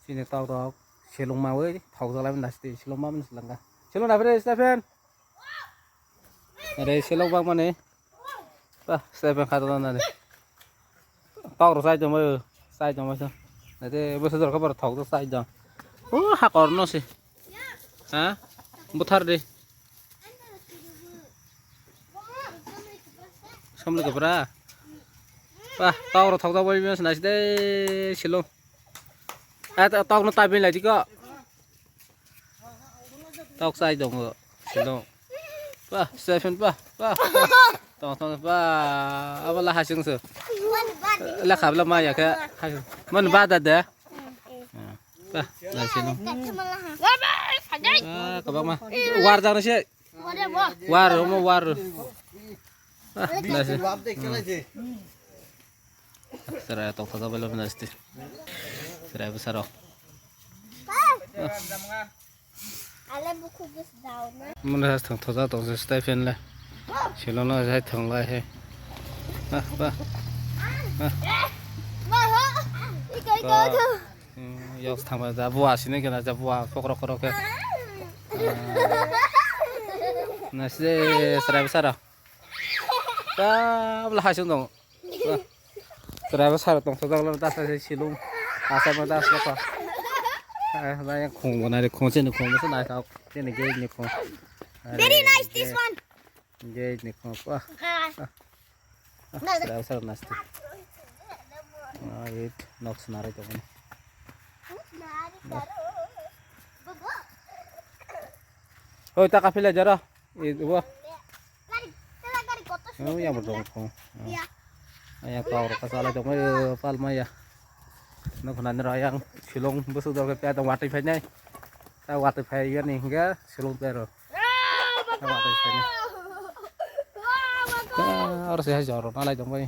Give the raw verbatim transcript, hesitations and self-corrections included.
Ini tok tok. Silung mawi, thok jalai mani nasi silung mawi silangka. Silung nabi re, Stephen. Re silung bang mani. Bah, Stephen khato nani. Tok ro sai jomai, sai jomai sa. Nade, bosa jor khabar thok to sai jom. Oh, hakor no si. Ha? Buthar de. Samle kapra. Bah, tok ro thok to bai mas nasi de silung. Ah, tok no tabin lai diko. Tok sai dong. Sino. Bah, Stephen bah, bah. Tong tong bah. Abo la hasing se. La khabla ma ya khe. Man ba da da. Bah, la sino. Bah, kabang ma. War jang se. War mo war. Ah, la sino. Sera tong tong bah la nasti. Sera besaro. Ale buku bus daun na. Muna has thang thoja tong se Stephen le. Silo no sai thang lai he. Ba ba. Ba ho. Iko iko iko. Yok thang ba da bua sini kena da bua kokro kokro ke. Na se sera besaro. Ta bla hasung dong. Driver sir tong thok jagla das se silung. Asa ma das ko. Eh, na yang khong bo na re khong chen khong bo na ka. Chen ge ni khong. Very nice this one. Ge ni khong pa. Driver sir nasti. Ah, it nok sna re to. Oi ta ka phila jara. It bo. Oh, yang berdong kong. Yang kau rasa salah dong, eh, pal maya. Nuk nani rayang silung besok dor ke pia tong wati phai nai. Ta wati phai ya ni hingga silung pero. Ta wati phai nai. Ta oro se hai jor nalai dong bai.